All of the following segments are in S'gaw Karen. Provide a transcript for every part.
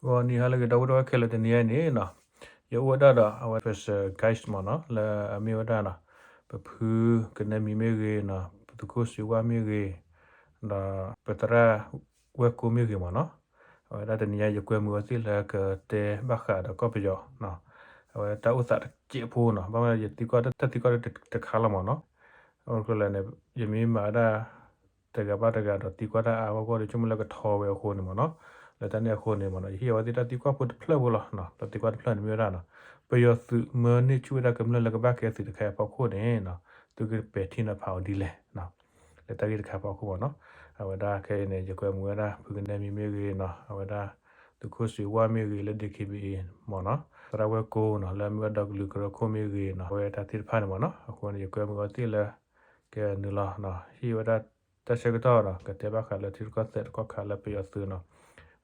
ဂီၤနံၤဟါလၢအဂ့ၤ ဒီပုၢ်ဝဲၢ်ခဲလၢာ် တနံၤအံၤန့ၣ်နီၤ, ယအိၣ်ဝဲဒၣ်ဒီးအဝဲ special guest မ့ၢ်နီၤ, လၢအမ့ၢ်ဝဲဒၣ်နီၤ, ပဖုကနဲမံၤမ့ၢ်ဂ့ၤနီၤ, ပသုးခိၣ်စံးဝါမ့ၢ်ဂ့ၤ, ဒီးပသရၣ်ဝဲၢ်ကိမ့ၢ်ဂ့ၤမ့ၢ်နီၤ, အဝဲဒၣ်တနံၤအံၤ ယကွဲမုာ်အဝဲသ့ၣ်လၢကတဲဘၣ်ဃးဒီးကီၢ်ပယီၤနီၤ, အဝဲတၢ်အိၣ်သးတစဲးဖိနီၤ, ဘၣ်မနုၤယသံကွၢ်တၢ်သံကွၢ်တခါလီၤမ့ၢ်နီၤ, အဃိလၢန့ၣ် ယမ့ၢ်မၤဝဲဒၣ် တဂၤဘၣ်တဂၤဒီးသံကွၢ်တၢ်အါအါဂီၢ်ဂီၢ်ဒီး ဆိကမိၣ်လၢကထီဝဲအဃိန့ၣ်မ့ၢ်နီၤ, လၢတၢ်န့ၣ်အဃိန့ၣ်မ့ၢ်နီၤ, ယဟ့ၣ်အဝဲသ့ၣ်တၢ်သံကွၢ်ဖိတဖျၢၣ်ဖိလီၤ. တၢ်သံကွၢ်တဖျၢၣ်န့ၣ်မ့ၢ်ဝဲဒၣ်နီၤ, ပယီၤသုးမၢန့ၢ်ဆူၣ်ဝဲဒၣ်ကမျၢၢ်လၢကဘၣ်ကဲသုးတခါအံၤအဖီခိၣ်န့ၣ်နီၤ, သုကပဲာ်ထံနီၤဖးအီၤဒ်လဲၣ် လၢတၢ်ဂ့ၢ်တခါအဖီခိၣ်မ့ၢ်နီၤ, အဝဲဒၣ်ခဲအံၤန့ၣ် ယကွဲမုာ်ဝဲဒၣ် ဖုကနဲမံၤမ့ၢ်ဂ့ၤနီၤ, အဝဲဒၣ် သုးခိၣ်စံးဝါမ့ၢ်ဂ့ၤလၢ DKBA မ့ၢ်နီၤ, သရၣ်ဝဲၢ်ကိနီၤ လၢအမ့ၢ်ဝဲဒီကလုာ်ကရၢခိၣ်မ့ၢ်ဂ့ၤနီၤ, အဝဲတၢ်သ့ၣ်တဖၣ်န့ၣ်မ့ၢ်နီၤ, အဃိန့ၣ် ယကွဲမုာ်အဝဲသ့ၣ်လၢ ကနုာ်လီၤ ဟ့ၣ်ဝဲဒၣ်တၢ်ဆၢကတီၢ်နီၤ, ကတဲဘၣ်ဃးလၢထံရူၢ်ကီၢ်သဲးတကီၢ်ခါလၢပယီၤသုးနီၤ,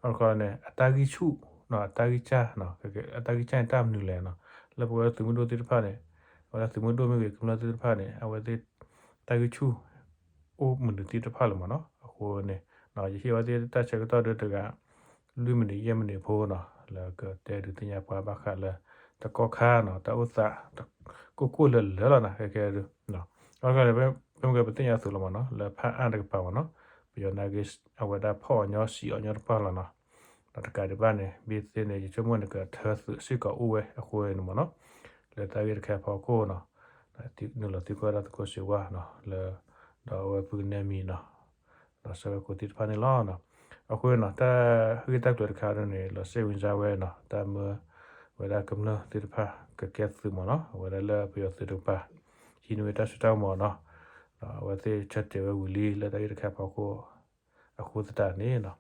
အဃိန့ၣ် အတၢ်ဂံၢ်ဆူၣ်နီၤ, အတၢ်ဂံၢ်စၢ်နီၤ, အတၢ်ဂံၢ်စၢ်န့ၣ်တၢ်မနုၤလဲၣ်နီၤ, လၢပဝဲသုးမုၢ်ဒိၣ်သ့ၣ်တဖၣ်န့ၣ်, အဝဲဒၣ်သုးမုၢ်ဒိၣ်မ့ၢ်ဂ့ၤ ကမျၢၢ်သ့ၣ်တဖၣ်န့ၣ် အဝဲသ့ၣ် တၢ်ဂံၢ်ဆူၣ် အိၣ်မနုၤသ့ၣ်တဖၣ်လၢမ့ၢ်နီၤ, အဃိန့ၣ် ယဟ့ၣ်ဝဲသ့ၣ်တၢ်ဆၢကတီၢ်ဒၣ်တဂၤ လွံၢ်မံးနံးယဲၢ်မံးနံးဖိနီၤ, လၢကတဲဒုးသ့ၣ်ညါပှၤဘၣ်ဃးလၢ တကီၢ်ခါနီၤ, တၢ်အိၣ်သး ကိၢ်ကိၢ်လၢၤလၢၤလီၤနီၤ, ခဲကဲဒုး အဃိန့ၣ် ပမ့ၢ်ကပသ့ၣ်ညါအသိးလီၤမ့ၢ်နီၤ, လၢဖးအါတကပၤမ့ၢ်နီၤ, ပယီၤနာ်က့ အဝဲဒၣ်ဖီၣ်အီၤညီ စံးအီၤညီတပှၢ်လီၤနီၤ, ဒီးတကးဒံးဘၣ်န့ၣ် ဘၣ်သ့ၣ်န့ၣ် ယဆိကမိၣ်န့ၣ် ကထၢသုးစ့ၢ်ကီးအိၣ်ဝဲအဃိန့ၣ်မ့ၢ်နီၤ, လၢတၢ်ဂ့ၢ်တခါအဖီခိၣ်နီၤ, နုာ်လီၤသံကွၢ်ဒၣ်သုးခိၣ်စံးဝါနီၤ, လၢ ဒီးအဝဲဖုကနဲမံၤနီၤ, ဒီးဆၢဝဲၢ်ကိသ့ၣ်တဖၣ်န့ၣ်လီၤ. အဃိနီၤ တၢ်ဂ့ၢ်တၢ်ကျိၤတခါန့ၣ် လီၤစ့ၣ်ဝံၤစါဝဲနီၤ, တၢ်မၢဝဲဒၣ်ကမျၢၢ်သ့ၣ်တဖၣ် ကကဲသုးမ့ၢ်နီၤ, အဝဲဒၣ်လၢပယီၤသုးတကပၤ ဟံးန့ၢ်ဝဲတၢ်စိတၢ်ကမီၤနီၤ, ဒီးအဝဲသ့ၣ်ဆၢတဲာ်ဝဲဝံၤလံ လၢတၢ်ဂ့ၢ်တခါအဖီခိၣ် အဃိသတးန့ၣ်နီၤ,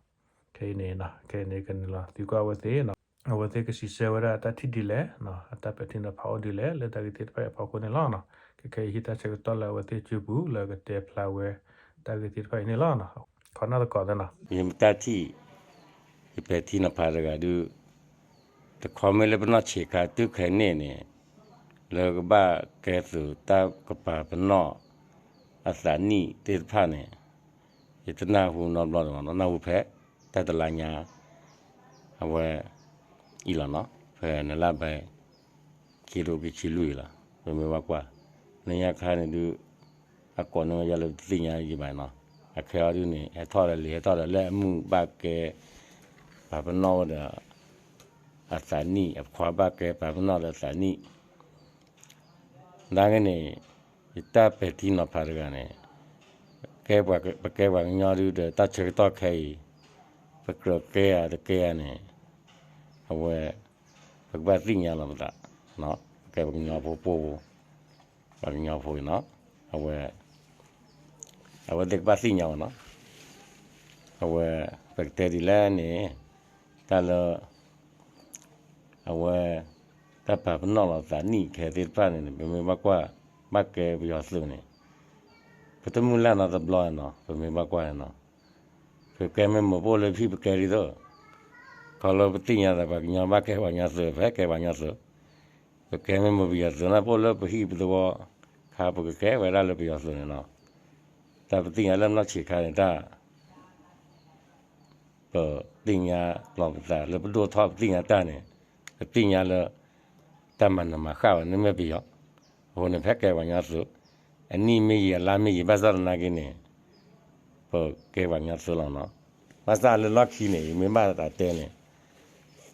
ခဲအံၤန့ၣ် ခဲအံၤန့ၣ် ကနုာ်လီၤသံကွၢ်အဝဲသ့ၣ်နီၤ, အဝဲသ့ၣ်ကစံးဆၢဝဲဒၣ်တၢ်ထံၣ်ဒ်လဲၣ်, အတၢ်ပဲာ်ထံနီၤဖးအိၣ်ဒ်လဲၣ် လၢတၢ်ဂ့ၢ်သ့ၣ်တဖၣ်အံၤအဖီခိၣ်န့ၣ်လီၤ. ခဲခဲအံၤဟ့ၣ်တၢ်ဆၢကတီၢ်လၢအဝဲသ့ၣ်စုပူၤ လၢကတဲဖျါဝဲ တၢ်ဂ့ၢ်သ့ၣ်တဖၣ်အံၤန့ၣ်လီၤ. ခီနၢ်သကိးသ့နီၤ, ယမ့ၢ်တၢ်ထံၣ် ယပဲာ်ထံနီၤဖးတဂၤဒုး တခီမ့ၢ်လၢပနီၢ်ဆံးခါတုၤခဲအံၤန့ၣ်န့ၣ် လၢကဘၣ်ကဲသုးတၢ်ကပၤပနီၣ် အသးနံၣ်သ့ၣ်တဖၣ်န့ၣ် ယတနၢ်ဟူနီတဘျီန့ၣ်မ့ၢ်နီၤ, နၢ်ဟူဖဲ တၢ်တလါညါ အဝဲအံၤလီၤနီၤ, ဖဲနလါဘဲ ခံကထိခံဆံလွံၢ်အံၤလီၤ, ပမ့ၢ်ဘၣ်ကွၢ် လၢညါခါန့ၣ်ဒုး အကိးန့ၢ်ဝဲယၤလၢပတသ့ၣ်ညါယံၤဘၣ်နီၤ, အခဲအံၤဒုးန့ၣ် ဟဲထီၣ်ဒီးလံာ် ဟဲထီၣ်ဒီးလၢအမုၢ်ဘၣ်ကဲ ပာ်ပနီၣ်ဝဲဒီး အသးနံၣ် အခွါဘၣ်ကဲပာ်ပနီၣ်ဒီးအသးနံၣ် နာ်က့န့ၣ် ယတၢ်ပဲာ်ထံနီၤဖးတဂၤန့ၣ် ကဲပှၤ ပကဲပှၤကညီဒုးဒီး တၢ်ဆၢကတီၢ်ခဲအံၤ ပကြၢးကဲဧါတကဲဧါန့ၣ် အဝဲ ပကဘၣ်သ့ၣ်ညါလီၤပသး, ပကဲပှၤကညီဖိပိာ်ဖိ, ပှၤကညီဖိအံၤနီၤ, အဝဲ အဝဲသ့ၣ်ကဘၣ်သ့ၣ်ညါအီၤနီၤ, အဝဲ ပကတဲဒ်လဲၣ်န့ၣ် တၢ်လၢ အဝဲ တၢ်ပာ်ပနီၣ်လီၤသးနံၣ်ခဲသ့ၣ်တဖၣ်န့ၣ် ပမ့ၢ်ဘၣ်ကွၢ် ဘၣ်ကဲပယီၤသုးန့ၣ် ပတမုၢ်လၢ်နီတဘျီနီၤ, ပမ့ၢ်ဘၣ်ကွၢ်န့ၣ်နီၤ, ပကဲမ့ၢ်မိၢ်ပအိၣ်လၢဟံၣ်ပကဲဒ်သိး ခီလၢပသ့ၣ်ညါသးပှၤကညီဘၣ်ကဲပှၤကညီသုး ပဟဲကဲပှၤကညီသုး, ပကဲမ့ၢ်မိၢ်ပယီၤသုးန့ၣ် ပအိၣ်လၢပဟံၣ်ပသဝီခါ ပကကဲဝဲဒၣ်လၢပယီၤသုးန့ၣ်နီၤ, တၢ်ပသ့ၣ်ညါလၢနီၢ်ဆံးခါန့ၣ် တၢ် ပသ့ၣ်ညါလီၤပသးလၢပဒိၣ်ထီၣ်ပသ့ၣ်ညါတၢ်န့ၣ် ပသ့ၣ်ညါလၢ တၢ်မၤနးမၤဃၣ်ဝဲန့ၣ်မ့ၢ်ပယီၤ, အဃိန့ၣ် ပဟဲကဲပှၤကညီသုး, အနံၣ်မ့ၢ်ယံာ်အလါမ့ၢ်ယံာ် ဘၣ်ဆၣ်သနာ်က့န့ၣ် ပကဲပှၤကညီသုးလီၤနီၤ, ဘၣ်ဆၣ်လၢလီၢ်ခံန့ၣ် ယမ့ၢ်ဘၣ်သးတဲန့ၣ် ယ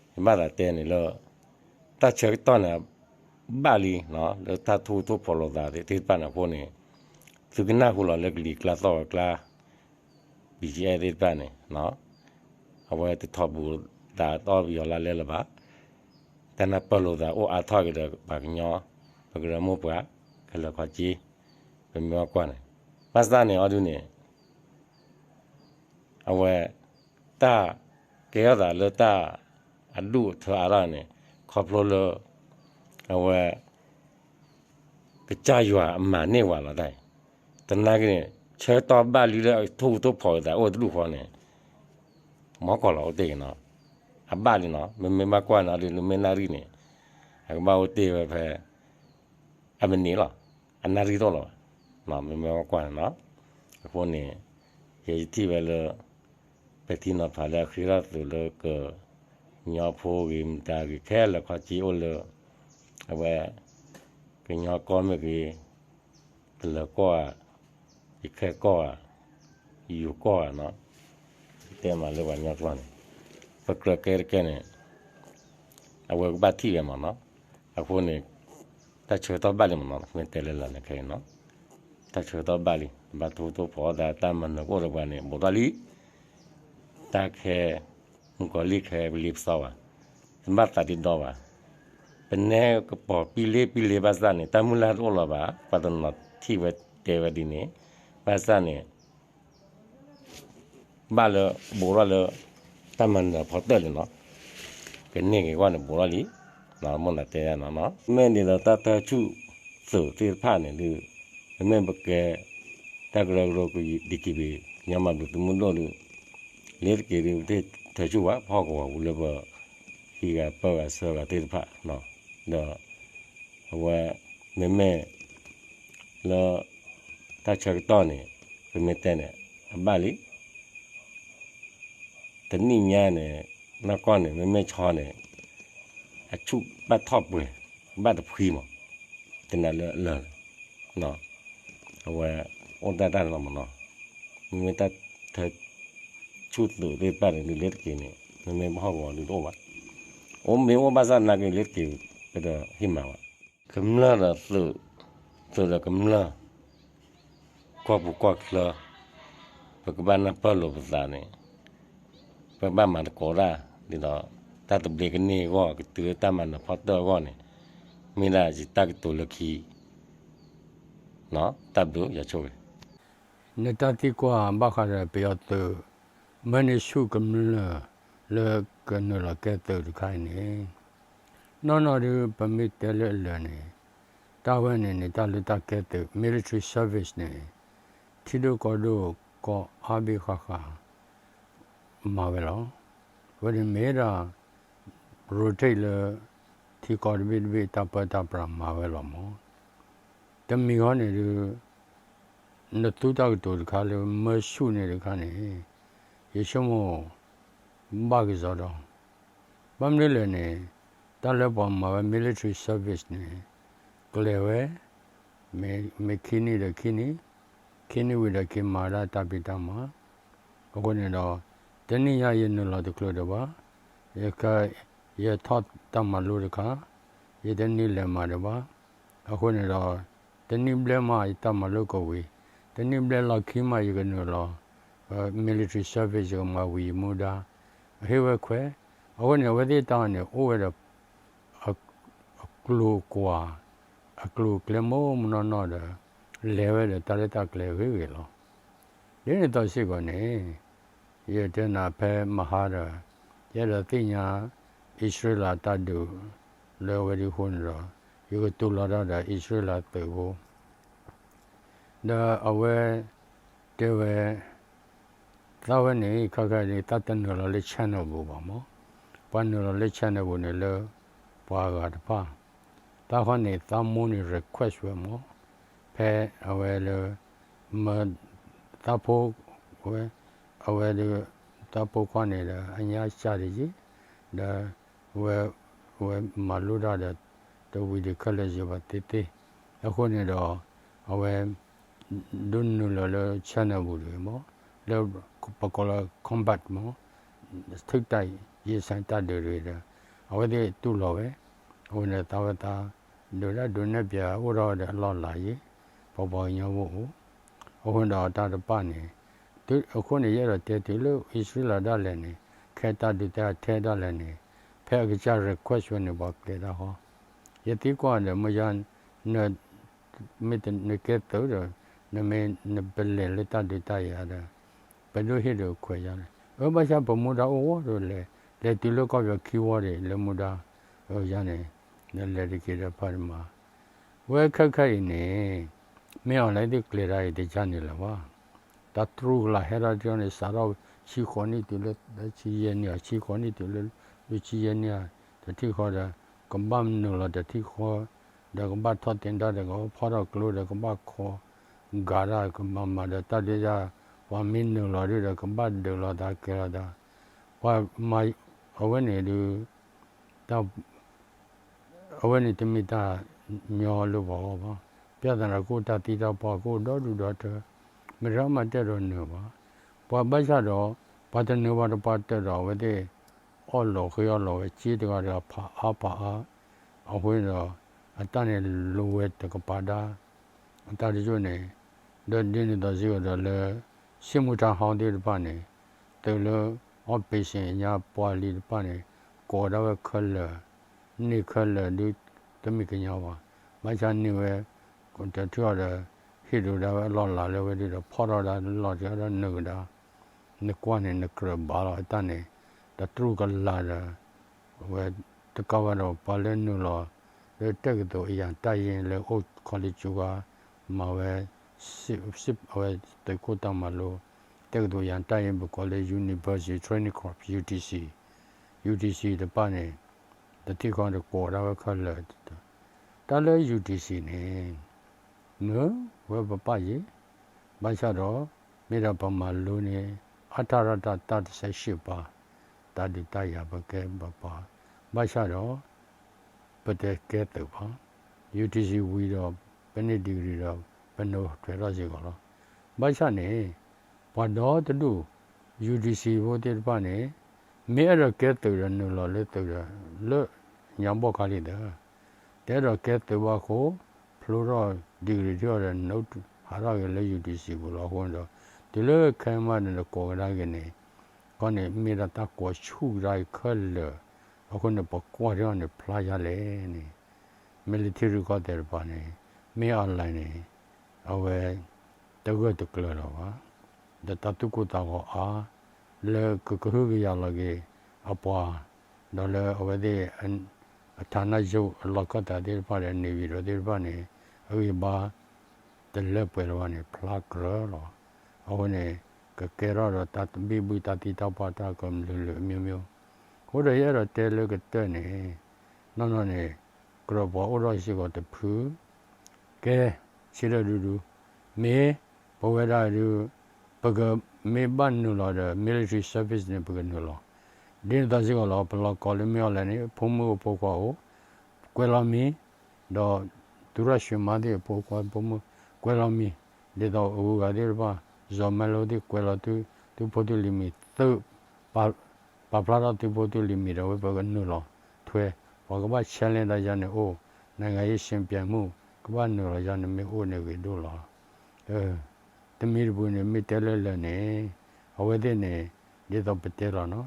ဘၣ်သးတဲန့ၣ်လၢ တၢ်ဆၢကတီၢ်န့ၣ် ဘၣ်လံနီၤ လၢတၢ်ထိၣ်ထိၣ်ဖီၣ်လိာ်သးသ့ၣ်တဖၣ်န့ၣ်အဃိန့ၣ် သုကနၢ်ဟူလီၤလၢကလံၤကျါသီၣ်ဝဲကျါ BGF သ့ၣ်တဖၣ်န့ၣ် အဝဲတထီၣ်ပူၤသးတီပယီၤလါလဲလၢၤဘၣ်, တၢ်နၢ်ပၢၢ်လိာ်သးအိၣ်အါထီၣ်က့ၤဒီးပှၤကညီ ပကရၢမိၢ်ပှၢ် ခဲလၢာ်ခီက့ ပမ့ၢ်ဘၣ်ကွၢ်န့ၣ် ဘၣ်ဆၣ်န့ၣ်အီၤဒုးန့ၣ် အဝဲ တၢ်ကဲထီၣ်သးလၢတၢ် အဒူၣ်အထၢအါထီၣ်န့ၣ် ခီဖျိလၢ အဝဲ ကစၢ်ယွၤအမၤန့ၢ်ဝဲလီၤတၢ်အံၤ, သနာ်က့န့ၣ် ဆၢကတီၢ်ဘၣ်လံလၢအထိၣ်ဟူးထိၣ်ဖီၣ်လိာ်သးအိၣ်တဒူၣ်ဃီန့ၣ် မ်ကီၢ်လီၤအိၣ်တ့ၢ်က့ၤနီၤ, အဘၣ်လံနီၤ, မ့မ့ၢ်ဘၣ်ကွၢ်န့ၣ် အီၤဒုးလၢမ့ၢ်နၣ်ရံၣ်န့ၣ် အကဘၣ်အိၣ်တ့ၢ်ဝဲဖဲ အမံးနံးလီၤ, အနၣ်ရံၣ်တအိၣ်လၢၤဘၣ်, မ့မ့ၢ်ဘၣ်ကွၢ်န့ၣ်နီၤ, အဃိန့ၣ် ယဲယထံၣ်ဝဲလၢ ပဲာ်ထံနီၤဖးလၢအဃ့ထီၣ်သုးလၢက ကညီဖိဂ့ၤမတၤဂ့ၤ ခဲလၢာ်ခီၣ်ထံးအိၣ်လၢ အဝဲ ကညီကီၢ်မ့ၢ်ဂ့ၤ, ကလၢၤကီၢ်ဧါ, ယခဲကီၢ်ဧါ, ယိၤကီၢ်ဧါနီၤ, တဲမးလၢပှၤကညီကျိာ်န့ၣ်, ပကြၢးကဲတကဲန့ၣ် အဝဲကဘၣ်ထံၣ်ဝဲမးနီၤ. အဃိန့ၣ် တၢ်ဆၢကတီၢ်ဘၣ်လံမးနီၤ, မ့ၢ်တဲလၢလၢ်န့ၣ်ခဲအံၤနီၤ, တၢ်ဆၢကတီၢ်ဘၣ်လံ, ဘၣ်တိၢ်တိၢ်ဖီအီၣ်သး တၢ်မၤနၢၤကအိၣ်ဒီးပှၤန့ၣ် ဘူးထီၣ်လံ, တၢ်ခဲ မုၣ်ကီၤလံၢ်ခဲ ပလံပစီဘၣ်, တဘၣ်သးဒ့ဒီဘၣ်, ပနဲကပီၤပံလ့ပံလ့ဘၣ်ဆၣ်န့ၣ် တၢ်မုၢ်လၢ်တအိၣ်လီၤဘၣ်, ပှၤတနီၤထံၣ်ဝဲတဲဝဲဒ်န့ၣ်, ဘၣ်ဆၣ်န့ၣ် ဘၣ်လၢ ဘူးထီၣ်လၢ တၢ်မၤနၢၤဖီတၢၣ်န့ၣ်နီၤ, ကန့ၢ်က့ၤအဂီၢ်န့ၣ် ဘူးထီၣ်လံ, မိၢ်နၤတဲယၤနီၤ, မ့ၢ်ဒ်သိးတၢ်ထၢဆူၣ်သုးသ့ၣ်တဖၣ်န့ၣ်ဒုး, မ့မ့ၢ်ပကဲ တၢ်ကရၢကရိ ကယံာ် ဒီးက့ဘံၣ် ကညီမၤဘျုးသုးမုၢ်ဒိၣ်ဒုး, လ့ၤတက့ၤဒုး ပတထၢဆူၣ်ဘၣ်ဖီၣ်ကဝီၤပူၤလၢပ ဟံးဂၤပၢဂၤဆှၢဂၤသ့ၣ်တဖၣ်, ဒီး အဝဲ မ့မ့ၢ် လၢ တၢ်ဆၢကတီၢ်န့ၣ် ပမ့ၢ်တဲန့ၣ် အဘၣ်လံ, တနံၣ်ညါန့ၣ် နီၢ်ကီၢ်န့ၣ် မ့မ့ၢ်ဆီန့ၣ် အဆူၣ်ဘၣ်ထီၣ်ပှဲၤ ဘၣ်တဖှံမး, တနၤလၢလၢ်လၢ်, အဝဲ အိၣ်တၢ်တၢ်လီၤမးနီၤ, မ့မ့ၢ်တၢ်ထၢ ဆူၣ်သုးသ့ၣ်တဖၣ်န့ၣ် ဒုးလ့ၤတက့ၤန့ၣ် မ့မ့ၢ်ပဟီၣ်ကဝီၤဒုးတအိၣ်ဘၣ်, အိၣ်မ့ၢ်အိၣ်ဘၣ်ဆၣ်နာ်က့ၤလ့ၤတက့ၤ ပတဟ့ၣ်မၤဘၣ်, ကမျၢၢ်ဒီးသုး, သုးဒီးကမျၢၢ် ကီၢ်ပူၤကီၢ်ချၢ ပကဘၣ်နၢ်ပၢၢ်လိာ်ပသးန့ၣ် ပကဘၣ်မၤသကိးတၢ် ဒ်သိး တၢ်သဘျ့ကန့ၢ်အဂီၢ် ကတုၤလၢတၢ်မၤနၢၤဖီတၢၣ်အဂီၢ်န့ၣ် မ့ၢ်ဒၣ်ယတၢ်ကတိၤလၢခံ တၢ်ဘျုး ယဆိၣ်ဂ့ၤ. နတၢ်သံကွၢ်ဘၣ်ဃးဒီးပယီၤသုး မၢန့ၢ်ဆူၣ်ကမျၢၢ် လၢကနုာ်လီၤကဲသုးတခါအံၤန့ၣ် နီၢ်နီၢ်ဒုး ပမ့ၢ်တဲလၢအလၢာ်န့ၣ် တၢ်ဝဲန့ၣ်န့ၣ် တၢ်လၢတၢ်ကဲသုး military service န့ၣ် ထံဒိၣ်ကီၢ်ဒိၣ်ကီၢ်အါဘ့ၣ်ဃၣ်ဃၣ် မၤဝဲလီၤ. အဝဲန့ၣ်မ့ၢ်ဒၣ် rotate လၢ ထံကီၢ်တဘ့ၣ်တဘ့ၣ် တၢ်ပၢတၢ်ပြးမၤဝဲလီၤမး. တမံၤဃီန့ၣ်ဒုး နသူတၢ်ကတိၤတခါလၢမၢဆူၣ်န့ၣ်တခါန့ၣ် ယဆိကမိၣ် ဘၣ်ကစီဒီ, ဘၣ်မနုၤလဲၣ်န့ၣ် တၢ်လၢပှၤမၤဝဲ military service န့ၣ် ကျဲၤဝဲ မ့ၢ်ခံနံၣ်ဒီးခံနံၣ်, ခံနံၣ်ဝံၤဒီးက့ၤမၤဒၣ်တၢ်ဖံးတၢ်မၤ, အဃိန့ၣ်ဒီး တနံၣ်ညါယနုာ်လီၤတချုးဒံးဘၣ်, ယက ယထီၣ်တၢ်မၤလိတခါ, ယတန့ၢ်လဲၤမၤဒံးဘၣ်, အဃိန့ၣ်ဒီး တနံၣ်ဘျဲၣ်မးယတၢ်မၤလိကဝံၤ, တနံၣ်ဘျဲၣ်လီၢ်ခံမးယကနုာ်လီၤ military service ယကမၤဝံၤယမူဒါ, အဟ့ၣ်ဝဲခွဲး, အဃိန့ၣ် အဝဲသ့ၣ်တၢ်န့ၣ် အိၣ်ဝဲဒီး အကျိၤကွၢ်, အကျိၤအကျဲမ့ၢ်မ့ၢ်နီၢ်နီၢ်ဒီး လဲၤဝဲဒီးတၢ်ရဲၣ်တၢ်ကျဲၤဂ့ၤဂ့ၤလီၤ. ဒ်န့ၣ်အသိးစ့ၢ်ကီးန့ၣ် ယတဲနၤဖဲမဟါဒီး ယအဲၣ်ဒိးသ့ၣ်ညါ အံၣ်စရ့လးတၢ်ဒုးလၢအဝဲဒၣ်အဃိန့ၣ်ဒီး ယကတူၢ်လိာ်တၢ်ဒီးအံၣ်စရ့လးသုးဖိ ဒီးအဝဲတဲဝဲ သးဝဲန့ၣ် ခဲခါဒ်သးတနုာ်လီၤလၢ channel ပူၤဘၣ်မး, ပှၤနုာ်လီၤလၢ channel ပူၤန့ၣ်လၢ ပှၤအဂၤတဖၣ်, သးခီန့ၣ် သးမိၢ်န့ၣ် request ဝဲမး, ဖဲအဝဲလၢ မ သးဖိ ဝဲ အဝဲဒၣ် သးဖိခွါန့ၣ်ဒီး အညါစၢ်တယံၤ, ဒီး ဝဲ ဝဲမၤလိတၢ်ဒီး တဝံၤဒံးခဲလၢာ်ယံၤဘၣ်သ့သ့, အဃိန့ၣ်ဒီး အဝဲ ဒိးနုာ်လီၤလၢ channel ပူၤတဂ့ၤမး, လၢပကိးလၢ combat မး, ထိပ်တိုက်ရင်ဆိုင်တၢ်ဒုးတဂ့ၤဒီး အဝဲသ့ၣ်တူၢ်လိာ်ဝဲ, အဃိန့ၣ်သးဝဲသး ဒုးတၢ်ဒုးနဲၣ်ပၠးအိၣ်ထီၣ်ဝဲဒီးအလီၢ်လၤယံၤ, ပပှၤကညီဖိအိၣ်, အဃိဒီးတၢ်တဖၣ်န့ၣ် အဃိန့ၣ် ယအဲၣ်ဒိးတဲတုၤလၢအံၣ်စရ့လးဒၣ်လဲာ်န့ၣ် ခဲတၢ်ဒုးတၢ်ထဲဒၣ်လဲာ်န့ၣ် ဖဲအကစၢ် request ဝဲန့ၣ် ပှၤကျဲၤတၢ်ဃီ, ယသံကွၢ်ဒီး မ့ၢ်ယၤ န မ့ၢ်နကဲသုးဒီး နမ့ၢ်နပလဲၤလၢတၢ်ဒုးတၢ်ယၤဒီး ပဒိၣ်ဟ့ၣ်ဒီးခွဲးယၤန့ၣ် အၢ ဘၣ်ဆၣ်ပမူဒါအိၣ်ဝဲဒီးလဲၤ လဲၤတုၤလၢကီၢ်ပယီၤခံဝီဒီး လၢမူဒါ အၢ ယၤန့ၣ် နလဲၤတက့ၤဒီးဖးဒိၣ်မး ဝဲခဲခဲအံၤန့ၣ် မ့ၢ်အီၤလဲၣ်သ့ၣ်ကျဲၤတၢ်အံၤတယါန့ၣ်လၢၤဘၣ်. တၢ်တြူၢ်ကလာ်ဟဲထီၣ်တ့ၢ်န့ၣ် စးထီၣ်ဆံဃိးနံၣ်တုၤလၢဆံယဲၢ်နံၣ်ဧါ, ဆံဃိးနံၣ်တုၤလၢဆံယဲၢ်နံၣ်ဧါ, တထံၣ်ဃီဒီး ကဘၣ်နုာ်လီၤတထံၣ်ဃီ, ဒီးကဘၣ်ထီၣ်သ့ၣ်တၢ်ဒီး ကဘၣ်ဖီၣ်ထီၣ်ကျိဒီး ကဘၣ်ခိးဂာ်တၢ် ကဘၣ်မၤဒီးတၢ်ဒုးတၢ်, ပှၤမ့ၢ်နုာ်လီၤဒုးဒီး ကဘၣ်ဒုးလိာ်သးကဲၤလိာ်သး, ပှၤမၤ အဝဲန့ၣ်ဒုး တၢ် အဝဲန့ၣ်တမ့ၢ်တၢ်ညီလၢပှၤဂီၢ်ဘၣ်. ပြဿနာကအိၣ် တၢ်သံတၢ်ပှၢ်ကအိၣ်ဒီဒူၣ်ဒီထၢ, မတၤမၤတၢ်ဒီးနုာ်ဘၣ်. ပှၤဘၣ်ဆၣ်ဒီး ပှၤတနုာ်ဘၣ်ဒီးပှၤတၢၢ်ဒီးအဝဲသ့ၣ် အီၣ်လီၤဃ့အီၣ်လီၤဝဲ စ့တဂၤဒီးဖးအါဖးအါ, အဃိန့ၣ်ဒီး အတၢ်န့ၣ်လိၤဝဲတကပၤဒၣ် အတၢ်တကၠိၢ်န့ၣ်, ဒီးဒ်န့ၣ်အသိးစ့ၢ်ကီးဒီးလၢ စံၣ်မူထၢဟီသ့ၣ်တဖၣ်န့ၣ် သုးလၢ အီၣ်ပ့ၤစ့ၣ်ညါပှၤလံၤတဖၣ်န့ၣ် ကိးဒၣ်ဝဲခဲလၢာ်, န့ၢ်ခဲလၢာ်ဒုး တမ့ၢ်ကညီဘၣ်. ဘၣ်ဆၣ်န့ၢ်ဝဲ တထူၣ်အီၤဒီး ဟ့ၣ်ဒိးဒၣ်ဝဲအလီၢ်လၤလၢဝဲဒၣ်ဒီး ဖီၣ်ထီၣ်ဒၣ်လီၢ်တံၢ်အီၤဒီးနုာ်ကဒါ, နကွၢ်န့ၣ်နကြၢးဘၣ်လီၤ အတၢ်န့ၣ် တတြူၢ်ကလာ်ဒီး အဝဲတကးဘၣ်ဒီး ပှၤလၢနုာ်လီၤ လၢတက္ကသိုလ်အရံတၢ်ယ့လၢအိၣ် college က မၤဝဲ အဝဲသုးခိၣ်တၢ်မၤလိ တက္ကသိုလ်အရံတၢ်ယ့ ပကိးလၢ University Training Corps, UTC, UTC တဖၣ်န့ၣ် တထံၣ်ဃီဒီးကိးဒၣ်ဝဲခဲလၢာ်, တၢ်လၢ UTC န့ၣ် မ့ၢ်ဝဲပပၢ်ယ့ၢ်, ဘၣ်ဆၣ်ဒီး မ့ၢ်ဒၣ်ပမၤလိန့ၣ် အါထၣ်ရၣ်တၢ် တၢ်တဆဲးရှံးပၤ, တၢ်ဒုးတၢ်ယၤပကဲပပှၤ, ဘၣ်ဆၣ်ဒီး ပတကဲသုးဘၣ်. UTC ဝံၤဒီး ပန့ၢ် degree ဒီး ပနုာ်ထွဲထီၣ်စ့ၢ်ကီးလီၤ. ဘၣ်ဆၣ်န့ၣ် ပှၤဒီတဒူၣ် UTC ဖိသ့ၣ်တဖၣ်န့ၣ် မ့ၢ်အဲၣ်ဒိးကဲသုးဒီးနုာ်လီၤလၢသုးဒီး လၢညါဘီၣ်ခါလံသၢ တအဲၣ်ဒိးကဲသုးဘၣ်အဃိ ဖျိထီၣ် degree ထံၣ်အီၤဒီး နုာ်ဟးထီၣ်က့ၤလၢ UTC ပူၤလီၤအဃိန့ၣ်ဒီး တုၤလၢခဲမးန့ၣ်ဒီးကိးကဒါက့ၤန့ၣ် ခီန့ၣ်မ့ၢ်ဒၣ်တၢ်ကိးဆူၣ်ကဒါက့ၤခဲလၢာ်, အဃိန့ၣ် ပကွၢ်ထံအီၤန့ၣ် ဖျါယါလဲၣ်န့ၣ် မ့ၢ်လၢထံရူၢ်ကီၢ်သဲးတပၤန့ၣ် မ့ၢ် online န့ၣ် အဝဲ တဂၢၢ်တကျၢၤလၢၤဘၣ်, ဒီးတၢ်သူၣ်ကိၢ်သးဂီၤအါ လၢကကဟုကယာ်လီၤက့ၤအပှၤ, ဒီးလၢအဝဲသ့ၣ် အ ဌာနချုပ် အလီၢ်ခၢၣ်သးသ့ၣ်တဖၣ်ဒီး နေပြည်တော် သ့ၣ်တဖၣ်န့ၣ် အဂံၢ်ဘါ တလၢပှဲၤလၢၤဘၣ်န့ၣ် ဖျါကြၢးလီၤ. အဃိန့ၣ် ကကဲထီၣ်ဒီးတၢ်ဘံၣ်ဘုၣ် တၢ်သံတၢ်ပှၢ် တၢ်ကလုာ်လုာ်အမျိုးမျိုး, အဃိဒီးယအဲၣ်ဒိးတဲလၢကတၢၢ်န့ၣ် နီၢ်နီၢ်န့ၣ် ကြၢးပှၤအိၣ်ထီၣ်စ့ၢ်ကီးတဖု ကဲ ဆံးဒၢဒူဒူ, မ့ၢ်ပဝဲဒၣ်ဒုး ပကမ့ၢ်ဘၣ်နုာ်လီၤဒီး military service န့ၣ် ပကနုာ်လီၤ. ဒ်န့ၣ်အသိးစ့ၢ်ကီးလီၤ ပလီၢ်ကီၢ်လၢမ့ၢ် online န့ၣ် ဖိမုၣ်အဖိခွါအိၣ် ကွဲးလီၤမံၤ, ဒီးသူရရွှေမန်းသ့ၣ်အဖိခွါဖိမုၣ် ကွဲးလီၤမံၤ, ဒ်သိးအဂုၤအဂၤသ့ၣ်တဖၣ် စီၤမဲလိသ့ၣ် ကွဲးလီၤသု သုဖိသုလံၤမံၤ သု ပာ်ဖျါထီၣ်သုဖိသုလံၤမံၤဒီး ဝဲပကနုာ်လီၤထွဲ, ပှၤကဘၣ် challenge တၢ်ယၤန့ၣ်အိၣ်, နိုင်ငံရေး ယှဉ်ပြိုင်မှု ကဘၣ်နုာ်လီၤယၤန့ၣ်မ့ၢ်အိၣ်န့ၣ်ဂ့ၤဒိၣ်လီၤ. တမံၤတပူၤန့ၣ် မ့ၢ်တဲလၢလၢာ်န့ၣ် အဝဲသ့ၣ်န့ၣ် ဒ်သိးပတဲလီၤနီၤ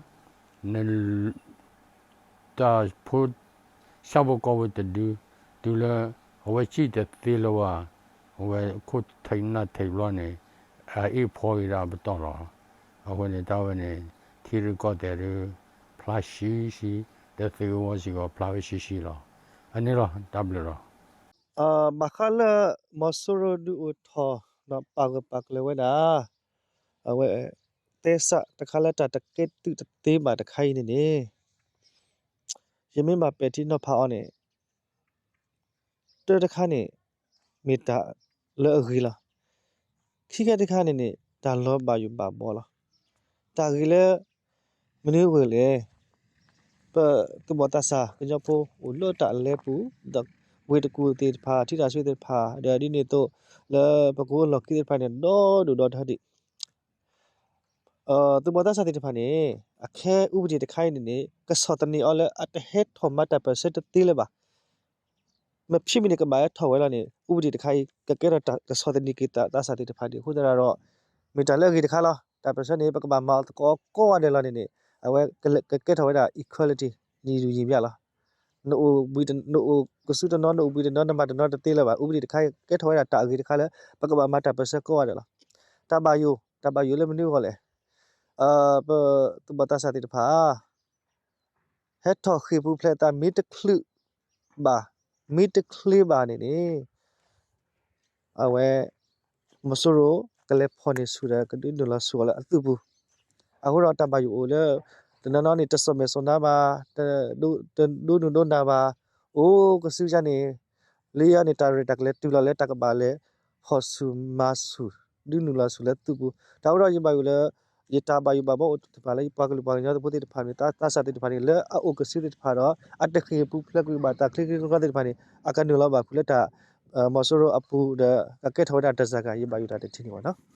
န တၢ်ဖိ ဆၣ်ဖိကီၢ်ဖိတဒု တုၤလၢ အဝဲစံၣ်တသ့လၢၤဘၣ်, အဝဲခိၣ်ထံးနၢ်ထံးဘျီန့ၣ် အအ့ၣ်ဖှီဂ့ၤဒၣ်အပတီၢ်လီၤ. အဃိန့ၣ် တၢ်ဝဲန့ၣ် ထံရူၢ်ကီၢ်သဲးဒု ဖျါဆှံဆှံ, ဒီးသုးကဝီၤစ့ၢ်ကီး ဖျါဝဲဆှံဆှံလီၤ. အန့ၣ်လီၤ တၢ်ဘျုးလီၤ. ဘၣ်ဃးလၢ မီၤစိရိၤဒုးအိၣ်ထီၣ် ပာ်ဂၢၢ်ပာ်ကျၢၤဝဲဒၣ် အဝဲ သဲစးတခါလၢတၢ်တကဲသုးတသ့ဘၣ်တခါအံၤန့ၣ်န့ၣ် ယမ့ၢ်ဘၣ်ပဲာ်ထံနီၤဖးအီၤန့ၣ် တၢတခါန့ၣ် မ့ၢ်တၢ်လၢအဂ့ၤလီၤ. ခံခါတခါန့ၣ်န့ၣ် တၢ်လီၤဘၣ်ယိၣ်ဘၣ်ဘှီလီၤ. တၢ်ဂ့ၤလၢ မနုၤအဂ့ၢ်လဲၣ်, ပသူၣ်ဘီၣ်သးစၢ်ကညီဖိအိၣ်လၢတၢ်အလဲပူၤ, ဒီးဝ့ၢ်တကူၣ်သ့ၣ်တဖၣ် ထံတၢ်ဆှုသ့ၣ်တဖၣ် ဒီးဒ်န့ၣ်အသိး လၢပကအိၣ်လီၢ်ခံသ့ၣ်တဖၣ်န့ၣ် ဒီဒူၣ်ဒီထၢဒံး သူၣ်ဘီၣ်သးစၢ်သ့ၣ်တဖၣ်န့ၣ် အခဲအံၤအူပဒံၣ်တခါအံၤန့ၣ်န့ၣ် ကဆီၣ်သနံးအီၤလၢအတဟဲထီၣ်မၤတၢ်ပၢၢ်ဆၢတသ့လၢၤဘၣ်. မ့ၢ်ဖဲမ့ၢ်န့ၣ် ကဘၣ်ဟဲထီၣ်ဝဲလီၤန့ၣ် အူပဒံၣ်တခါအံၤ ကကဲထီၣ်တၢ်ကဆီၣ်သနံးက့ၤသးစၢ်သ့ၣ်တဖၣ်ဒံး အဃိသတးဒီး မ့ၢ်တၢ်လၢအဂ့ၤတခါလီၤ. တၢ်ပၢၢ်ဆၢန့ၣ် ပကဘၣ်မၤအီၤသကိးကိးဂၤဒဲးလီၤန့ၣ်န့ၣ် အဝဲကကဲထီၣ်ဝဲဒၣ် equality နံၤဒုၣ်ယံၤဘျဲၣ်လီၤ. နအိၣ်ဘှံး နအိၣ်ကစုတနီၤ နအိၣ်ဘှံးတနီၤ နမၤတနီၤတသ့လၢၤဘၣ်. အူပဒံၣ်တခါအံၤ ကဲထီၣ်ဝဲဒၣ်တၢ်အဂ့ၤတခါလၢ ပကဘၣ်မၤတၢ်ပၢၢ်ဆၢကိးဂၤဒဲးလီၤ. တၢ်ဘၣ်ယိၣ် တၢ်ဘၣ်ယိၣ်လၢမနုၤအဂီၢ်လဲၣ်. ပသူၣ်ဘီၣ်သးစၢ်သ့ၣ်တဖၣ် ဟဲထီၣ်ဃ့ၢ်ပူၤဖျဲးအသး မ့ၢ်တချုးဘၣ် မ့ၢ်တချ့ဘၣ်န့ၣ်န့ၣ် အဝဲ မီၤစိရိၤ ကလဲၤဖီၣ်န့ၢ်ဆူၣ်ဒီး ကဒုးနုာ်လီၤဆူၣ်အီၤလၢအသုးပူၤ. အဃိဒီးတၢ်ဘၣ်ယိၣ်အိၣ်လၢ တနီၤနီၤန့ၣ် တစိာ်မဲာ်စိာ်နါဘၣ်, တဒိးနုာ်ဒိးနၤဘၣ်, အိၣ်ကစုယါန့ၣ် လၢယါန့ၣ် တၢ်ရဲၣ်တၢ်ကျဲၤတုၤလီၤလၢတၢ်ကဘၣ်လဲၤ ဟီၣ်ဆူၣ်မၤဆူၣ် ဒုးနုာ်လီၤဆူၣ်လၢသုးပူၤ. တၢ်အိၣ်ဒီးယဘၣ်ယိၣ်လၢ ယတၢ်ဘၣ်ယိၣ်ဘၣ်ဘီအိၣ်တဖၣ်လၢယပှၤကလုာ်ပှၤကညီသ့ၣ်တဖၣ်န့ၣ် သးစၢ်သ့ၣ်တဖၣ်န့ၣ် လၢအအိၣ်ကစုာ်သ့ၣ်တဖၣ်ဒီး အတဃ့ၢ်ပူၤဖျဲးကွံာ်ဘၣ်တၢ်ချ့ချ့ချီချီသ့ၣ်တဖၣ်န့ၣ် အကနုာ်လီၤဘၣ်ဖုးလၢတၢ် မီၤစိရိၤအပူၤဒီး ကကဲထီၣ်ဝဲဒၣ်တၢ်စၢ်ကါ ယဘၣ်ယိၣ်တၢ်တထံၣ်န့ၣ်ဘၣ်နီၤ.